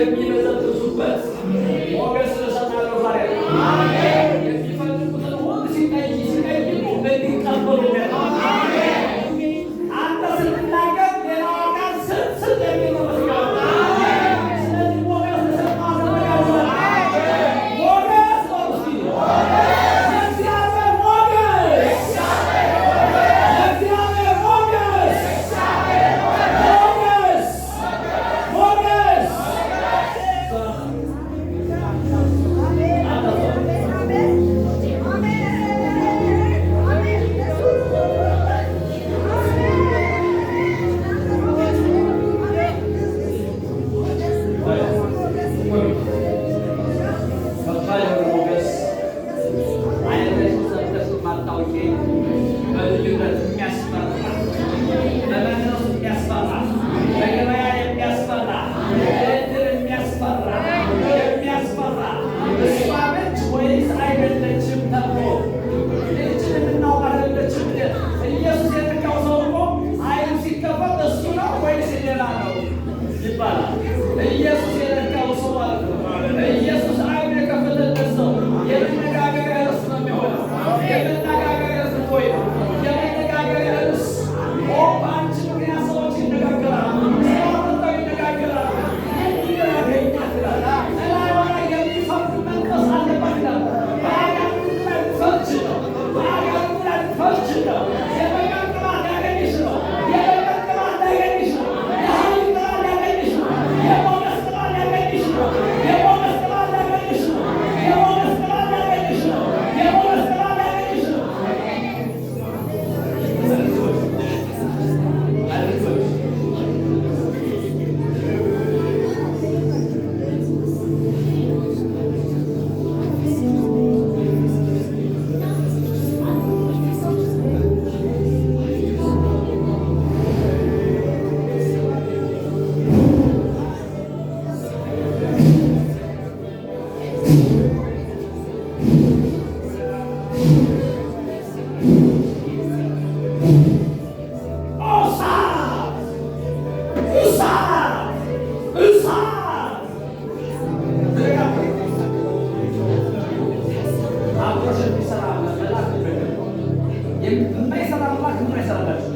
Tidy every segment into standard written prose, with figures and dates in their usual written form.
የሚበዘብዙበት ሞገስ እሰጣለሁ ዛሬ። የሚፈልጉትን ሁሉ ሲጠይቁ እንዲቀበሉ። አንተ ስትናገር ሌላው አካል ስጥ ስጥ የሚል መንፈስ ይገባል። ስለዚህ ሞገስ እሰጣለሁ። ሞገስ በሉ እስኪ። የእግዚአብሔር ሞገስ፣ የእግዚአብሔር ሞገስ፣ ሞገስ፣ ሞገስ። ከባድ የሆነ ሞገስ አይነተሽ ሰምተሽ የማታውቂ፣ በልዩነት የሚያስፈራ፣ በመንፈስ የሚያስፈራ፣ በገበያ የሚያስፈራ፣ በእድር የሚያስፈራ፣ የሚያስፈራ፣ እሷ ነች ወይስ አይደለችም ተብሎ፣ ይህችን የምናውቅ አይደለችም። ኢየሱስ የነካው ሰው እኮ ዓይኑ ሲከፈት እሱ ነው ወይስ ሌላ ነው ይባላል። ኢየሱስ የነካው ሰው ማለት ነው። ኢየሱስ ዓይኑ የከፈተለት ሰው የመነጋገሪያ ርዕስ ነው የሚሆነው። የመነጋገሪያ ርዕስ ነው ወይ? የመነጋገሪያ ርዕስ። ኦ፣ በአንቺ ምክንያት ሰዎች ይነጋገራሉ። ሰው ይነጋገራሉ። ምንድን ነው ያገኛት ይላል። እላይዋ ላይ የሚፈርድ መንፈስ አለባት ይላል። በአጋንንት ላይ ልትፈርጅ ነው። በአጋንንት ላይ ልትፈርጅ ነው። የበቀል ቅባት ሊያገኝሽ ነው። የበቀል ቅባት ሊያገኝሽ ነው። የኃይል ቅባት ሊያገኝሽ ነው። የሞገስ ቅባት ሊያገኝሽ ነው። የሞገስ ቅባት ሊያገኝሽ ነው። የሞገስ ቅባት ሊያገኝሽ ነው። የሞገስ ቅባት ሊያገኝሽ ነው። አይዞሽ። እሳት! እሳት! እሳት! አብሮሽ የሚሰራ መልአክ የማይሰራ መልአክ ምን አይሰራላችሁ?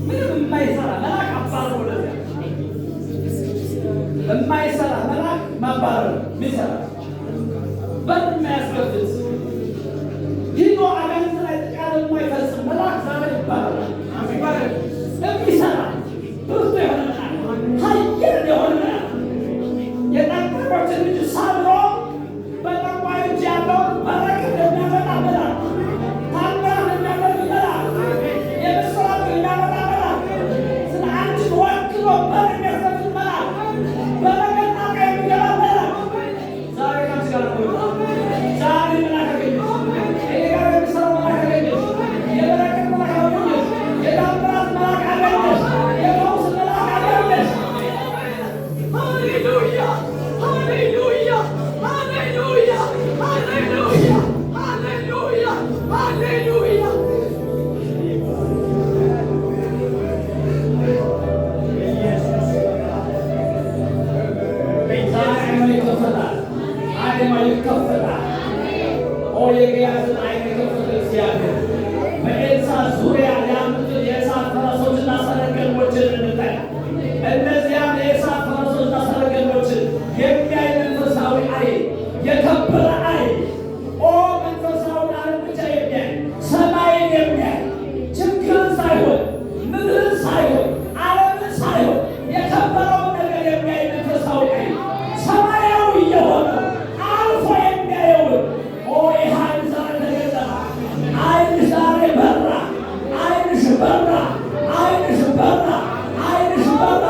ምንም የማይሰራ መልአክ አባረር ወደዚያ። የማይሰራ መልአክ ማባረር። ምን ይሰራል? በር የማያስከፍት፣ ሂዶ አጋንንት ላይ ጥቃት የማይፈጽም መልአክ ዛሬ ይባረራል። ይባረራል። የሚሰራ ብርቱ የሆነ መልአክ፣ ኃያል የሆነ መልአክ፣ የጠንቋዮችን ልጅ ሰብሮ በጠንቋይ እጅ ያለውን በረከት የሚያመጣ መልአክ፣ ታምራት የሚያደርግ መልአክ፣ የምስራች የሚያመጣ መልአክ፣ ስለ አንቺን ወክሎ በር የሚያስከፍት መልአክ፣ በረከት ጣልቃ የሚገባ መልአክ ዛሬ ከአንቺ ጋር ነው። ዛሬ መልአክ አገኘሽ። እኔ ጋር የሚሰራው መልአክ አገኘሽ። የበረከት መልአክ አገኘሽ። የታምራት መልአክ አገኘሽ። የፈውስ መልአክ አገኘሽ። ሃሌሉያ፣ ሃሌሉያ፣ ሃሌሉያ፣ ሃሌሉያ፣ ሃሌሉያ፣ ሃሌሉያ። ዛሬ ዓይኗ ይከፈታል። ዓይኗ ይከፈታል። ኦ፣ የግያዝን ዓይን የከፈተ እግዚአብሔር በኤልሳ ዙሪያ ያሉትን የእሳት ፈረሶችና ሰረገሎችን እንታይ፣ እነዚያን የእሳት ፈረሶችና ሰረገሎችን የሚያይ መንፈሳዊ ዓይን፣ የከበረ ዓይን፣ ኦ፣ መንፈሳዊ ዓለም ብቻ የሚያይ፣ ሰማይን የሚያይ፣ ችግርን ሳይሆን፣ ምድርን ሳይሆን፣ ዓለምን ሳይሆን የከበረውን ነገር የሚያይ መንፈሳዊ ዓይን፣ ሰማያዊ የሆነው አልፎ የሚያየውን፣ ኦ፣ ይህ ዓይን ዛሬ ተገለጠ። ዓይንሽ ዛሬ በራ። ዓይንሽ በራ። ዓይንሽ በራ። ዓይንሽ በራ።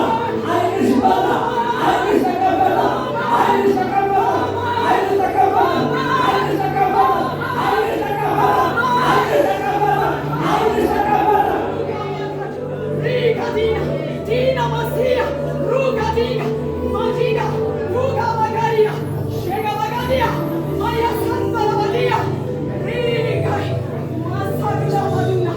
ዓይንሽ በራ። ዓይንሽ ተከፈተ። ዓይንሽ ተከፈተ። ዓይንሽ ተከፈተ። ዓይንሽ ተከፈተ። ዓይንሽ ተከፈተ። ዓይንሽ ተከፈተ። ዓይንሽ ተከፈተ። ሪካቲና ቲና ማሲያ ሩካቲና ማጂና ሩካ ማጋሪያ ሼጋ ማጋዲያ ማያ ሰንበለባዲያ ሪካይ ማሳግላ ማዱና።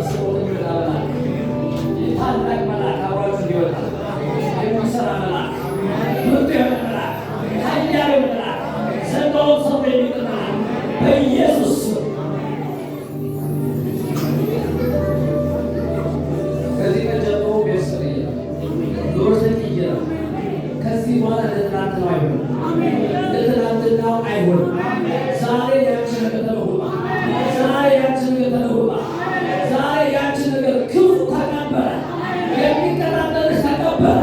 ስቦት የሚወጣ መልአክ፣ ታላቅ መልአክ አብሯችሁ እንዲወጣ የሚሰራ መልአክ፣ ብርቱ የሆነ መልአክ፣ ኃያል የሆነ መልአክ፣ ዘንዶውን ሰብሮ የሚጥል መልአክ በኢየሱስ ስም። ከዚህ ቀን ጀምሮ ቤት ተቀየረ፣ ኑሮ ተቀየረ። ከዚህ በኋላ እንደ ትናንትናው አይሆንም፣ እንደ ትናንትናው አይሆንም። ዛሬ ያንቺ ነገር ተለውጧል። ዛሬ ያንቺ ነገር ተለውጧል። ዛሬ ያንቺ ነገር ክፉ ተቀበረ። የሚቀጣጠልሽ ተቀበረ።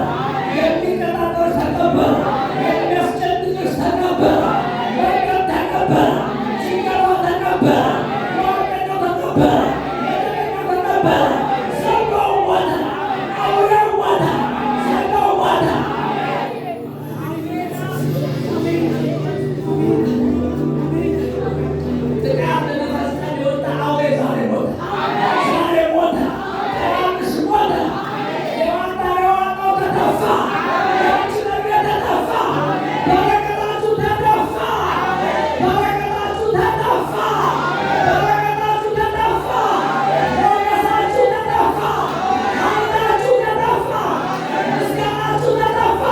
የሚቀጣጠልሽ ተቀበረ። የሚያስጨንቅሽ ተቀበረ። መርገም ተቀበረ። ጭንቀቷ ተቀበረ። መውደቋ ተቀበረ። መጨነቋ ተቀበረ። ዘንዶው ሞተ። አውሬው ሞተ። ዘንዶው ሞተ። ጥቃት ለመፈጸም የወጣ አውሬ ዛሬ ሞተ። ዛሬ ሞተ። ጠላትሽ ሞተ። የዋጣ የዋጣው ተተፋ። ያንቺ ነገር ተተፋ። በረከታችሁ ተተፋ። በረከታችሁ ተተፋ። በረከታችሁ ተተፋ። ሞገሳችሁ ተተፋ። ኃይላችሁ ተተፋ። ምስጋናችሁ ተተፋ።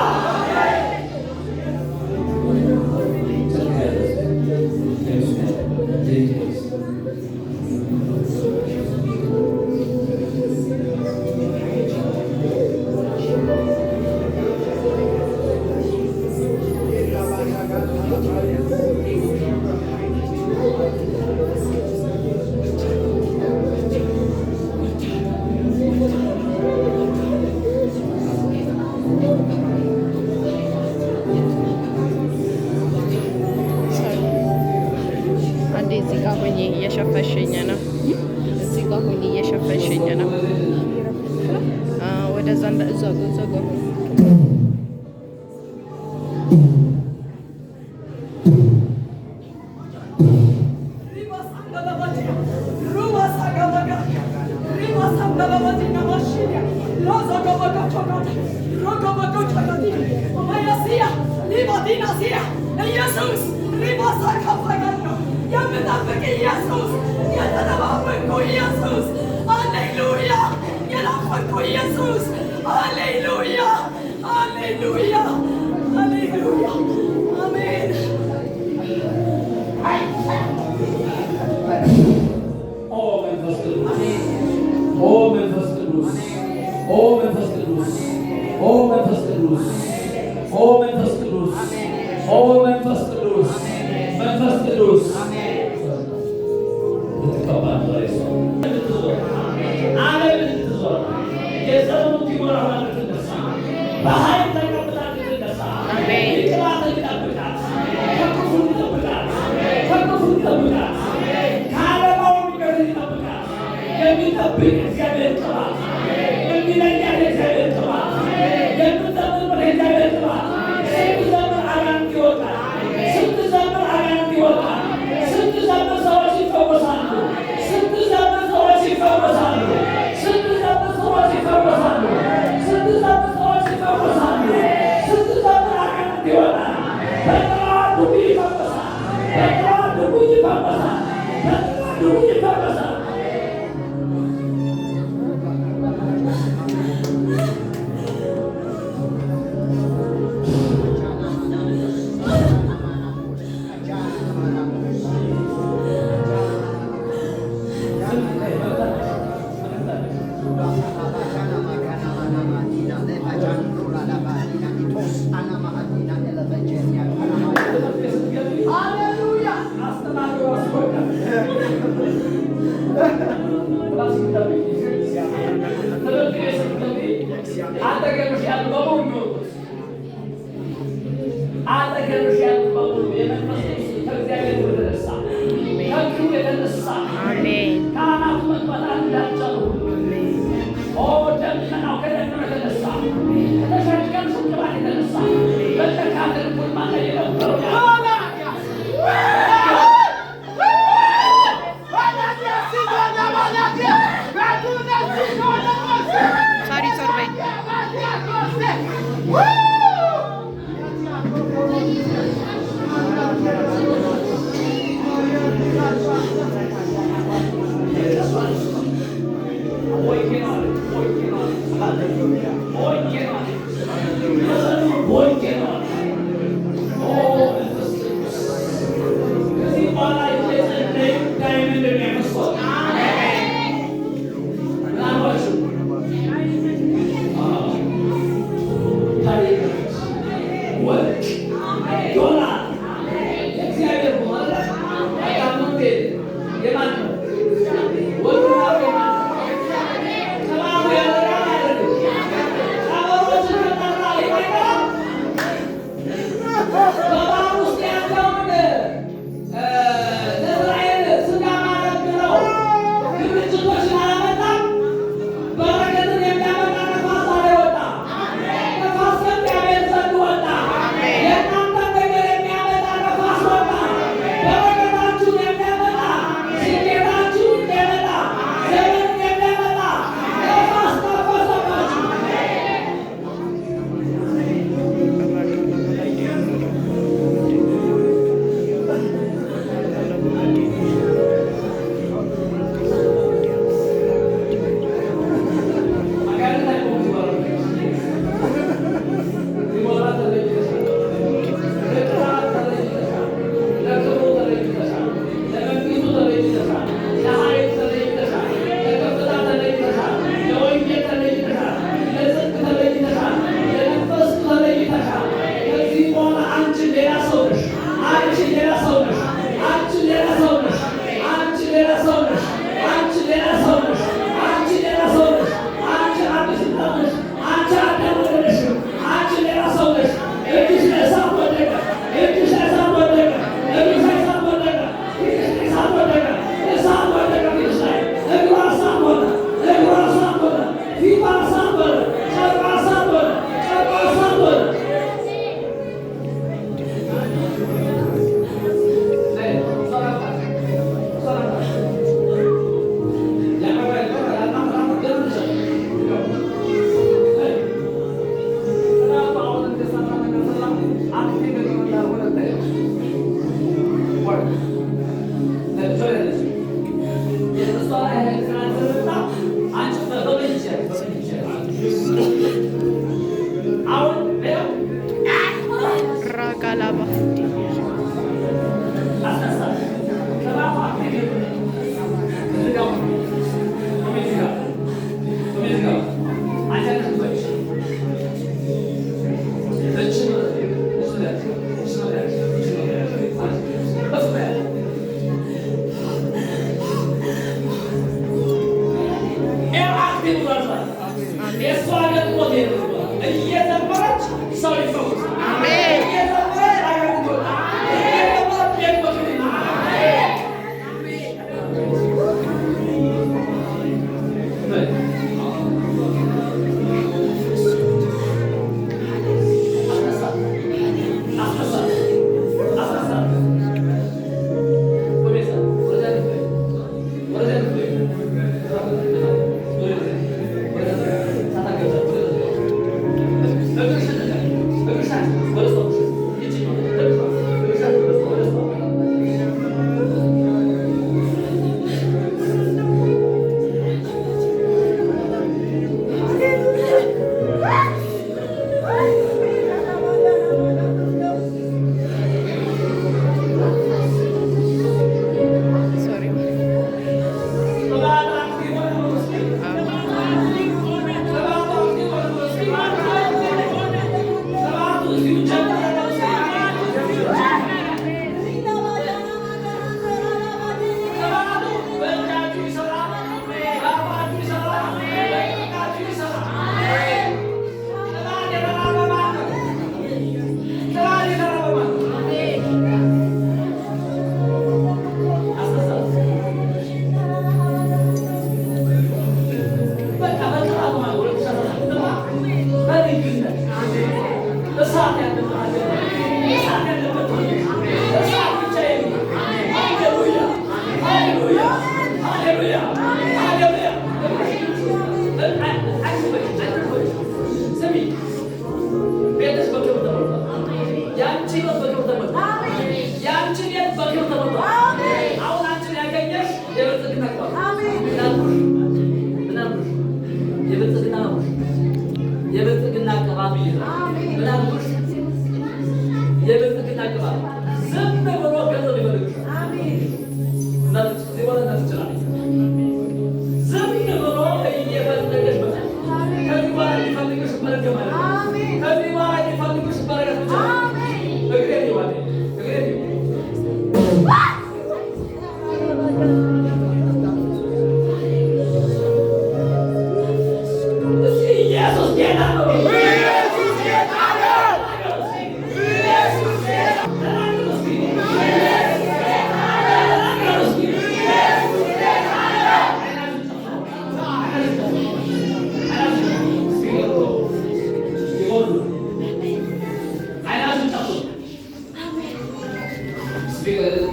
አንዴ እዚህ ጋር ሆኜ እየሸፈንሽኝ ነው። እዚህ ጋር ሆኜ እየሸፈንሽኝ ነው። አዎ፣ ወደዛ እዛ ጋር፣ እዛ ጋር ሆኜ። ኢየሱስ ሪባሳ ከፈገር ነው የምጠብቅ ኢየሱስ፣ የተጠባበቅኩ ኢየሱስ፣ ሃሌሉያ፣ የናፈቅኩ ኢየሱስ፣ ሃሌሉያ፣ ሃሌሉያ፣ ሃሌሉያ፣ አሜን። ኦ መንፈስ ቅዱስ፣ ኦ መንፈስ ቅዱስ፣ ኦ መንፈስ ቅዱስ፣ ኦ መንፈስ ቅዱስ፣ ኦ መንፈስ ቅዱስ፣ ኦ መንፈስ ቅዱስ፣ መንፈስ ቅዱስ ልትቀባ ነው ዛሬ። እሷ እንድትዞር፣ ዓለም እንድትዞር፣ የዘመኑ ዲቦራ ሆና እንድትነሳ፣ በኃይል ተቀብላ እንድትነሳ። አሜን። ቅባት እንዲጠብቃት፣ ከክፉ እንዲጠብቃት፣ ከክፉ እንዲጠብቃት፣ ከዓለማዊ ምኞት እንዲጠብቃት የሚጠብቅ እግዚአብሔር ቅባት፣ የሚለያት የእግዚአብሔር ቅባት፣ የምትዘምርበት የእግዚአብሔር ቅባት። ስትዘምር አጋንንት ይወጣል። ስትዘምር አጋንንት ይወጣል። ስትዘምር ሰዎች ይፈወሳሉ። ስትዘምር ሰዎች ይፈወሳሉ። ስትዘምር ሰዎች ይፈወሳሉ። ስትዘምር ሰዎች ይፈወሳሉ። ስትዘምር አጋንንት ይወጣል። በጥራዋ ድውይ ይፈወሳል። በጥራዋ ድውይ ይፈወሳል። በጥራዋ ድውይ ይፈወሳል። ሃሌሉያ። አስተማሪው አስወጣ። ትምህርት ቤት ስትገቢ አጠገብሽ ያሉ በሙሉ የሚወጡት፣ አጠገብሽ ያሉ በሙሉ የመንፈስ ቅዱስ ከእግዚአብሔር የተነሳ፣ ከክብሩ የተነሳ አሜን። ካህናቱ መግባት እንዳልቻሉ ሁሉ፣ ኦ ደመናው ከደመናው የተነሳ፣ ከተሸከምሽው ቅባት የተነሳ በተካተል ጎልማሳ የነበረው Sorry፣ ዞር በይ። Woo!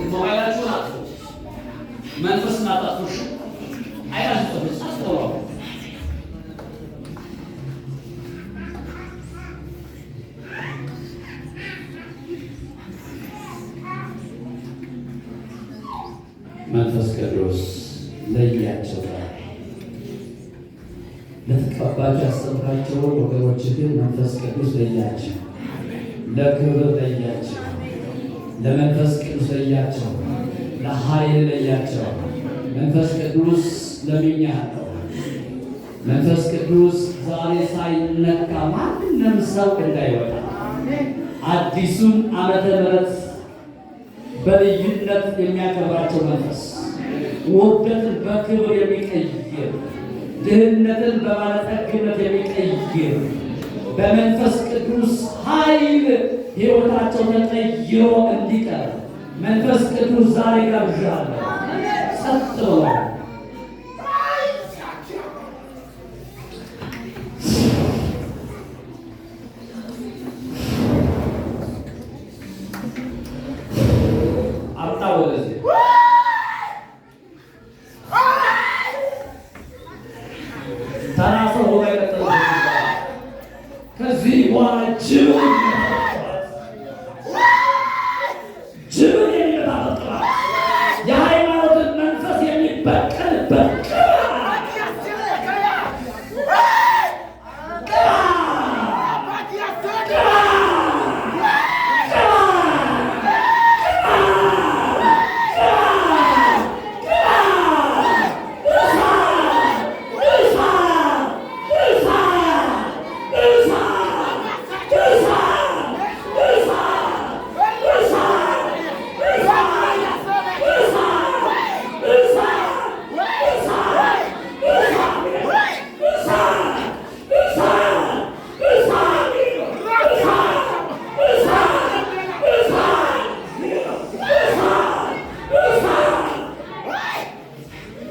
ሞባይላችሁን አጥፉ፣ መንፈስን አታጥፉ። እሺ አይናችሁ ጸጥ በሉ። መንፈስ ቅዱስ ለያቸው። ልትቀባቸው ያሰብካቸው ወገኖች ግን መንፈስ ቅዱስ ለያቸው፣ ለክብር ለያቸው፣ ለመንፈስ ቅዱስ ለያቸው፣ ለኃይል ለያቸው። መንፈስ ቅዱስ ለምኛለሁ። መንፈስ ቅዱስ ዛሬ ሳይነካ ማንም ሰው እንዳይወጣ አዲሱን ዓመተ ምሕረት በልዩነት የሚያከብራቸው መንፈስ፣ ውርደትን በክብር የሚቀይር፣ ድህነትን በባለጠግነት የሚቀይር፣ በመንፈስ ቅዱስ ኃይል ሕይወታቸው ተቀይሮ እንዲቀር መንፈስ ቅዱስ ዛሬ ጋብዣለሁ። ጸጥ ብሏል። አምጣ ወደዚህ። ተራ ሰው ሆኖ አይቀጥልም። ከዚህ በኋላ ጅብን ጅብን የሚመጣበት ቅባት፣ የሃይማኖትን መንፈስ የሚበቀልበት ቅባት፣ ቅባት፣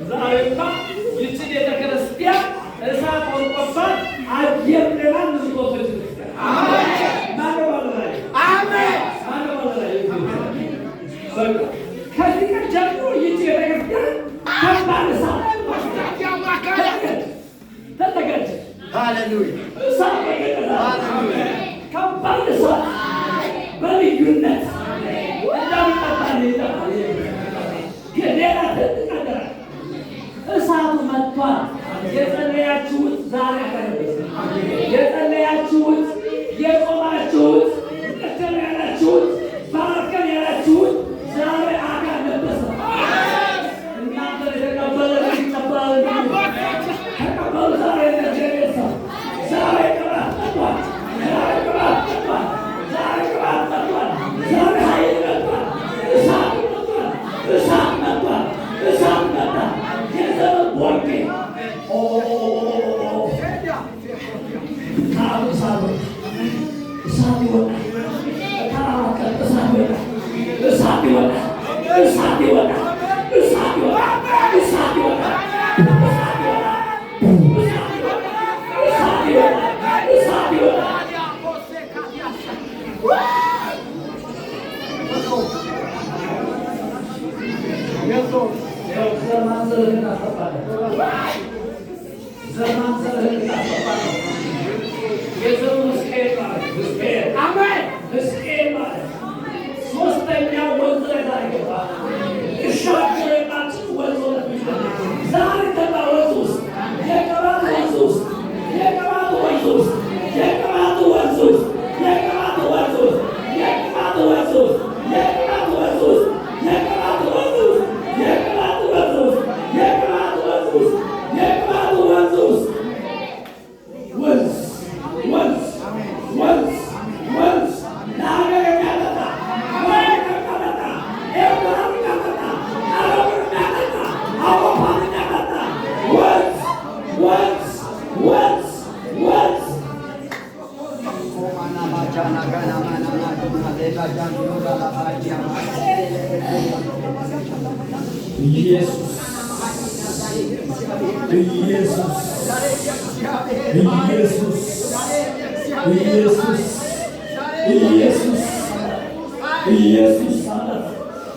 ዛሬማ ይቺ ቤተ ክርስቲያን እሳት ወድቆባት አየር ጤና ምዝቆቶች ክርስቲያን ማነው ባለ ላይ? ማነው ባለ ላይ? በቃ ከዚህ ቀን ጀምሮ ይቺ ቤተ ክርስቲያን ከባድ እሳት ተዘጋጀ። እሳት በገጠ ከባድ እሳት በልዩነት እንዳሚጠጣ ይጠጣል። ግን ሌላ ትልቅ ነገር አለ። እሳቱ መጥቷል። የጸለያችሁት ዛሬ አከለበሰ። የጸለያችሁት፣ የጾማችሁት፣ ቅድም ያላችሁት፣ ባርከን ያላችሁት ዛሬ አካል ለበሰ። እናንተ የተቀበለ ይቀበላል። ተቀበሉ። ዛሬ ለእግዚአብሔር ሰው ዛሬ ቅባት መጥቷል። ዛሬ ቅባት መጥቷል። ዛሬ ቅባት መጥቷል። ዛሬ ኃይል መጥቷል። እሳት መጥቷል። እሳት መጥቷል። እሳት መጣ። የዘመን ቦርጌ ኦ ከአቡ እሳት ወጣ። እሳት ይወጣል። ከተራራ ቀጥ እሳት ይወጣል። እሳት ይወጣል። እሳት ይወጣል። እሳት ይወጣል። እሳት ይወጣል። እሳት ይወጣል። እሳት ይወጣል። እሳት ይወጣል። ይኸው ዘር ማንዘርህን እናስጠፋለን። ዘር ማንዘርህን እናስጠፋለን። የዘሩ ሕዝቅኤል ማለት፣ ሕዝቅኤል፣ ሕዝቅኤል ማለት ሶስተኛው ወንዝ ላይ ዛሬ ገባ። እሻገር የማችል ወንዝ ሆነ። ዛሬ ገባ ወንዝ ውስጥ፣ የቅባት ወንዝ ውስጥ፣ የቅባቱ ወንዝ ውስጥ፣ የቅባቱ ወንዝ ውስጥ፣ የቅባቱ ወንዝ ውስጥ፣ የቅባቱ ወንዝ ውስጥ፣ የቅባቱ ወንዝ ውስጥ፣ የቅባቱ ወንዝ ውስጥ፣ የቅባቱ ወንዝ ውስጥ፣ የቅባቱ ወንዝ ውስጥ፣ የቅባቱ ወንዝ ውስጥ፣ ወንዝ፣ ወንዝ፣ ወንዝ፣ ወንዝ፣ ለሀገር የሚያጠጣ፣ አሜሪካ የሚያጠጣ፣ ኤርትራን የሚያጠጣ፣ አረብን የሚያጠጣ፣ አውሮፓን የሚያጠጣ ወንዝ፣ ወንዝ፣ ወንዝ፣ ወንዝ። ኢየሱስ፣ ኢየሱስ፣ ኢየሱስ፣ ኢየሱስ፣ ኢየሱስ፣ ኢየሱስ ማለት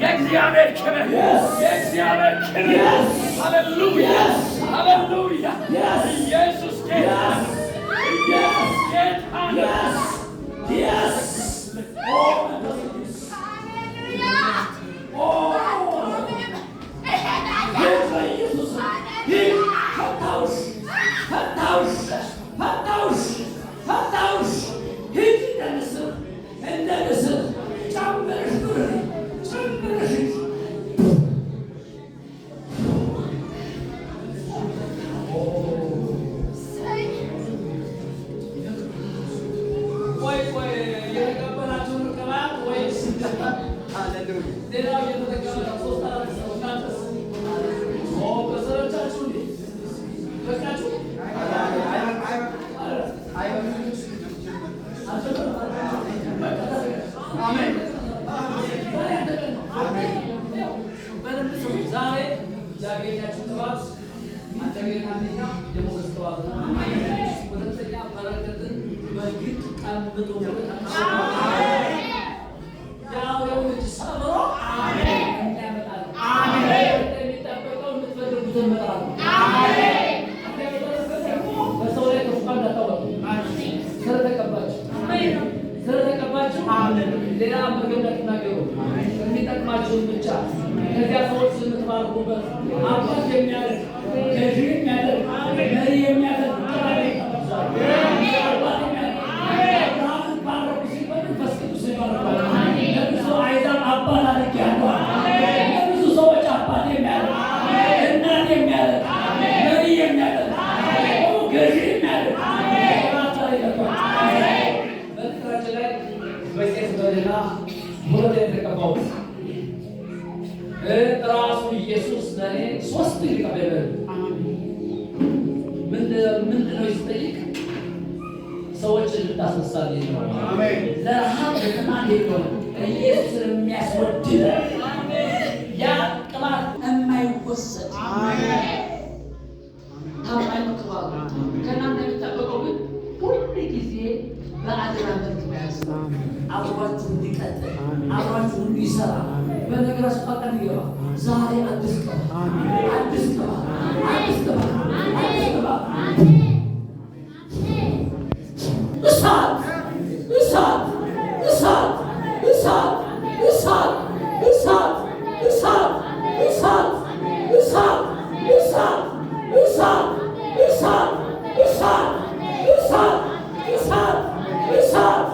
የእግዚአብሔር ክብር፣ የእግዚአብሔር ክብር። ሃሌሉያ፣ ሃሌሉያ። ኢየሱስ ጌታ ነው። ኢየሱስ ጌታ ነው። Yes. Oh, መንፈስ ቅዱስ። Oh. ይህ በኢየሱስ ይህ ፈታውሽ፣ ፈታውሽ፣ ፈታውሽ፣ ፈታውሽ። ሂድ እንደ ንስር፣ እንደ ንስር ጨምረሽ ብር ጨምረሽ ሂድ። ቆይ ቆይ፣ የተቀበላችሁን ቅባት ወይስ ሌላው እየተጠቀመ ነው? ሶስት አራት ሰው፣ እናንተስ? ኦ፣ በሰለቻችሁ እንዴ? በቃችሁ? አሜን። በደንብ ስሙ። ዛሬ ያገኛችሁ ቅባት አንደኛ አንደኛ የሞገስ ቅባት ነው። ሁለተኛ በረከትን በግድ ቀምጦ የአውሬውን እጅ ሰብሮ የሚያመጣ ነው። የሚጠበቀው የምትፈልጉትን መጥራት ነው። ደግሞ በሰው ላይ ክፉ ቃል እንዳታወጡ። ስለተቀባችሁ ሌላ መርገም እንዳትናገሩ፣ የሚጠቅማችሁን ብቻ። ከዚያ ሰዎች የምትባርኩበት አባት የሚያደርግ፣ ገዢ የሚያደርግ፣ መሪ የሚያደርግ ቅባት ይቀባችኋል። አባት የሚያደርግ፣ አብርሃምን ባረኩ ሲባል መንፈስ ቅዱስ ይባርካል። ለብዙ አሕዛብ አባት አድርጌሃለሁ። ለብዙ ሰዎች አባት የሚያደርግ፣ እናት የሚያደርግ፣ መሪ የሚያደርግ፣ ገዢ የሚያደርግ ቅባት ዛሬ ይለቋል። በነገራችን ላይ በቄስ በሌላ ሁለት የተቀባሁት ራሱ ኢየሱስ ለእኔ ሶስት ጊዜ ቀበለ። ምንድን ነው ሲጠይቅ ሰዎች እንድታስነሳልኝ ነው። ለረሃብ ለጥማት የሆነ ኢየሱስን የሚያስወድድ ያ ቅባት የማይወሰድ ታማኝ ነው ቅባቱ። ከእናንተ የሚጠበቀው ግን ሁል ጊዜ በአደራ መልክ መያዝ ነው። አብሯችሁ እንዲቀጥል፣ አብሯችሁ እንዲሰራ፣ በነገራችሁ ጣልቃ እንዲገባ። ዛሬ አዲስ ቅባት፣ አዲስ ቅባት፣ አዲስ ቅባት፣ አዲስ ቅባት። እሳት፣ እሳት፣ እሳት፣ እሳት፣ እሳት፣ እሳት፣ እሳት፣ እሳት፣ እሳት፣ እሳት፣ እሳት፣ እሳት፣ እሳት፣ እሳት፣ እሳት፣ እሳት።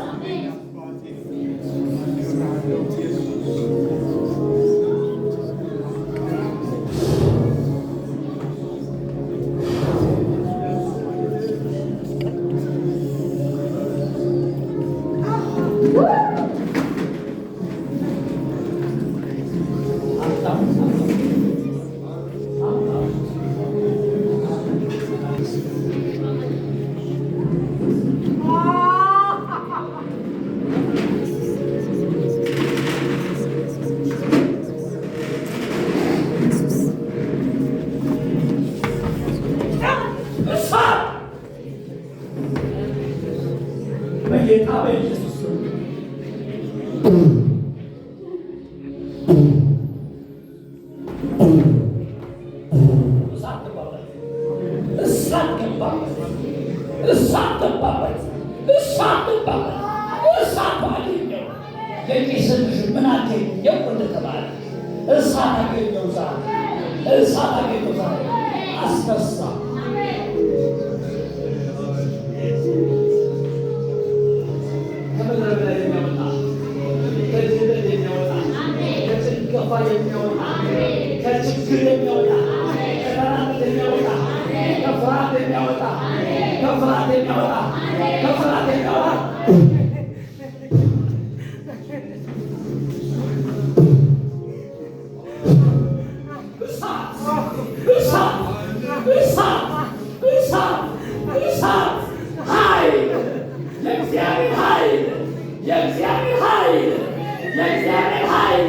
አምጣው፣ አምጣው፣ አምጣው። እሳት በጌታ በኢየሱስ ስም። እሳት ገባበት፣ እሳት ገባበት፣ እሳት ገባበት፣ እሳት ገባበት፣ እሳት አገኘው። የቄስ ልጅ ምን አገኘው እንደተባለ እሳት አገኘው ዛሬ፣ እሳት አገኘው ዛሬ። አስነሳ። ከምድረ በዳ የሚያወጣ፣ ከድህነት የሚያወጣ፣ ከጭንገፋ የሚያወጣ፣ ከችግር የሚያወጣ፣ ከተራነት የሚያወጣ፣ ከፍርሃት የሚያወጣ፣ ከፍርሃት የሚያወጣ፣ ከፍርሃት የሚያወጣ። እሳት፣ እሳት፣ እሳት፣ እሳት፣ እሳት፣ ኃይል፣ የእግዚአብሔር ኃይል፣ የእግዚአብሔር ኃይል፣ የእግዚአብሔር ኃይል።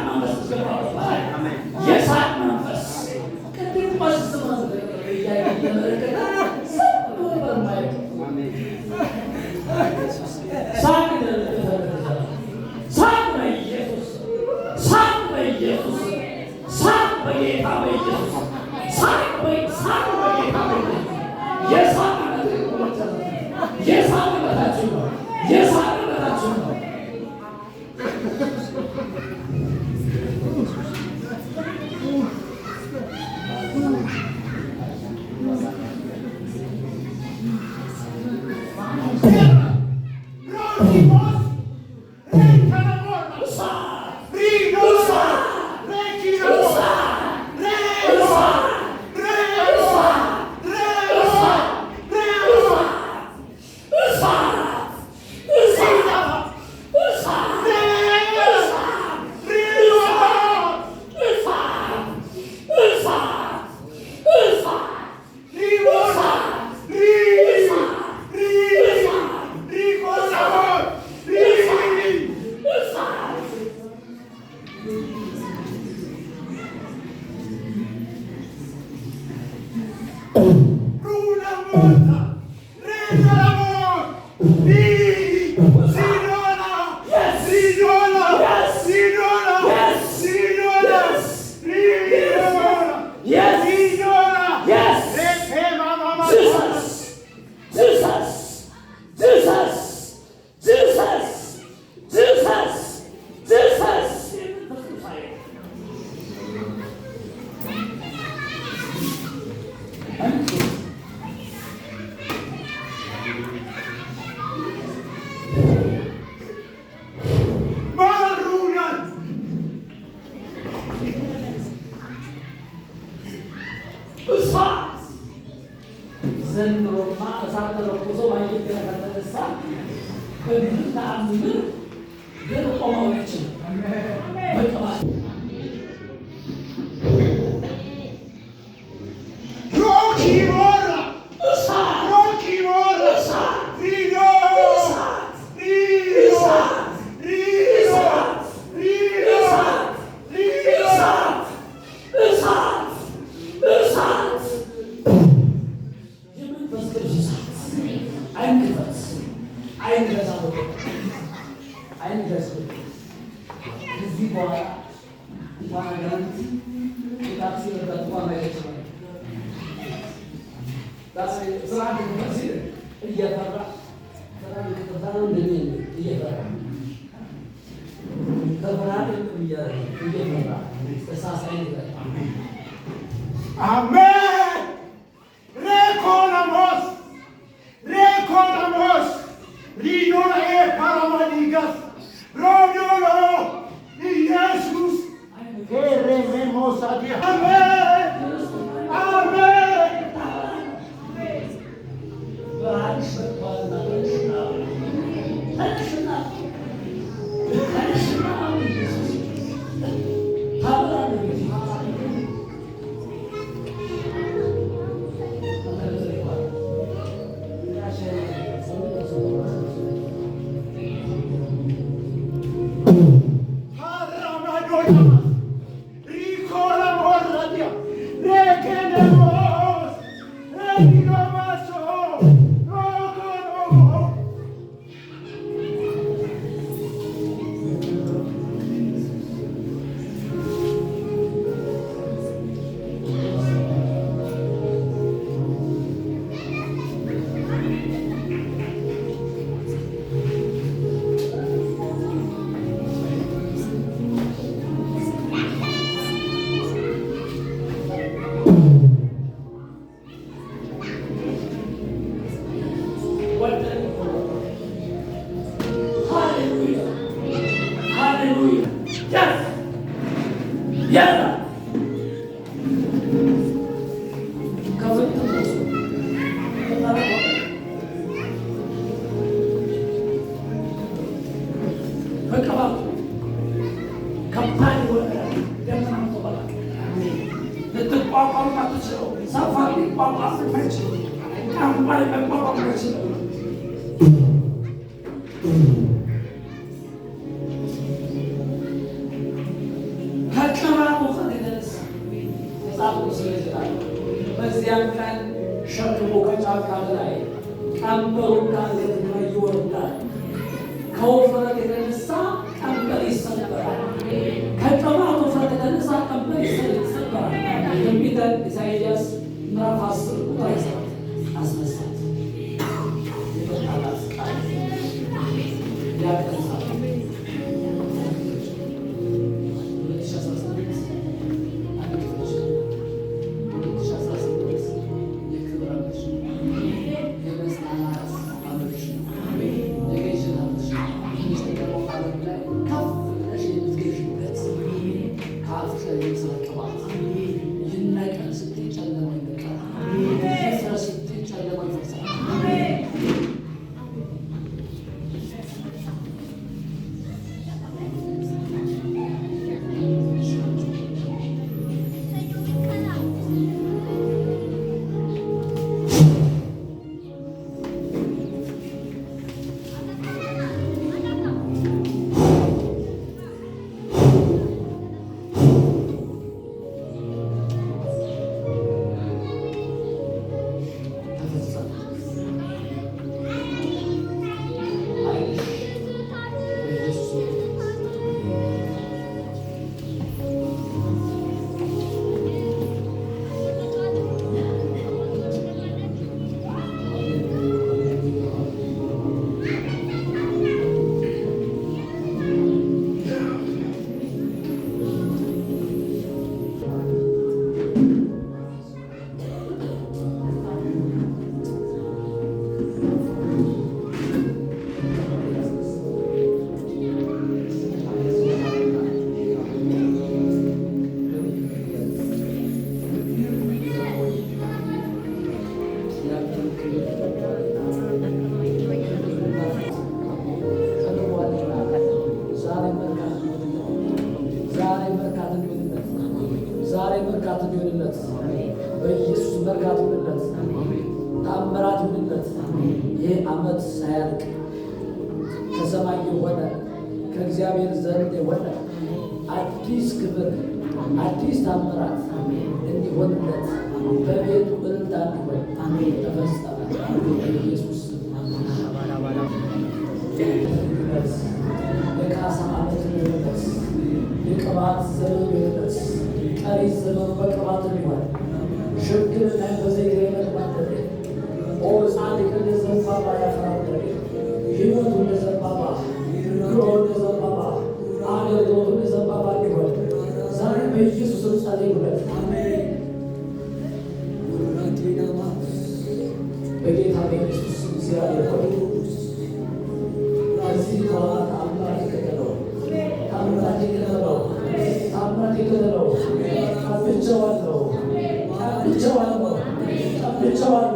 መንፈስ የሳቅ መንፈስ ቅድም እየተመለከተ ሳቅ ሳቅ በኢየሱስ ሳቅ በኢየሱስ ሳቅ በጌታ በኢየሱስ ሳቅ ሳቅ በጌታ በኢየሱስ የሳቅ የሳቅ በታችሁ ነው። የሳቅ በታችሁ ነው። ዘንድሮማ እሳት ተለኩሶ ባየር ከተነሳ በምንም ተአምር ግን ቆመው አይችልም። በቅባት ከዚህ በኋላ እንኳን አጋንንት የታክሲ ረዳት እንኳን አይችልም። እየፈራ እየፈራ ከፍርሃት እየፈራ እሳት አይንፈራ። አሜን። Reconamos, reconamos, Rinora e paramadigas, Ronolo, ኢየሱስ ኤሬሜሞሳዲ አሜን አሜን። ብርሃንሽ መጥቷልና ተነሽና ተነሽና ኢየሱስ ታበራለህ። ታራማዶና ሪኮላሞራዲያ ሬኬኔሞስ ሬዲኖማሶ ሮኮኖሞ ሃሌሉያ ሃሌሉያ። Yes yes ከፍት በቅባቱ ከባድ የሆነ ደመና መጥቶበታል። ልትቋቋም አትችለው። ሰፈር ሊቋቋም አይችልም። ጠንቋይ መቋቋም አይችልም። መጽሐፍ ቅዱስ ይላል፣ በዚያም ቀን ሸክሙ ከጫንቃ ላይ ቀንበሩ ከአንገት ላይ ይወርዳል። ከውፍረት የተነሳ ቀንበር ይሰበራል። ከቅባት ውፍረት የተነሳ ቀንበር ይሰበራል። ትንቢተ ኢሳይያስ ምዕራፍ 10 ቁጥር 7። አስነሳት የመጣላት ቃል ያቀንሳል። 2018 አንድ፣ 2018 የክብር ዓመት ነው። የመጽናናት ዓመት ነው። የገዥነት ዓመት ነው። በጨለማው ዓለም ላይ ከፍ ብለሽ የምትገዥበት ከአፍሽ ላይ የሚሰራ ቅባት ይነቀል ስትይ ጨለማው ይነቀላል። ይፍረስ ስትይ ጨለማው ይፈርሳል። ተፈጸመ። አይንሽ በኢየሱስ ስም። ዛሬ መርካት እንዲሆንለት፣ ዛሬ መርካት እንዲሆንለት፣ በኢየሱስ መርካት ይሁንለት፣ ታምራት ይሁንለት። ይህ ዓመት ሳያልቅ ከሰማይ የሆነ፣ ከእግዚአብሔር ዘንድ የሆነ አዲስ ክብር፣ አዲስ ታምራት እንዲሆንለት፣ በቤቱ እልልታ እንዲሆን ተፈጸመ። በኢየሱስ ስም የካሳ ዓመት እንዲሆንለት፣ የቅባት ዘመን እንዲሆንለት፣ ቀሪ ዘመኑ በቅባት እንዲሆን፣ ሽምግልና በዘይት የመቅባት፣ ኦ ጻድቅ እንደ ዘንባባ ያፈራል። ሕይወቱ እንደ ዘንባባ፣ ኑሮ እንደ ዘንባባ፣ አገልግሎቱ እንደ ዘንባባ እንዲሆን ዛሬ በኢየሱስ ስም ጸልዩለት። በጌታ በኢየሱስ ስም እግዚአብሔር ሆይ፣ ከዚህ በኋላ ተአምራት ይከተለው፣ ተአምራት ይከተለው፣ ተአምራት ይከተለው። ቀብቼዋለሁ፣ ቀብቼዋለሁ፣ ቀብቼዋለሁ።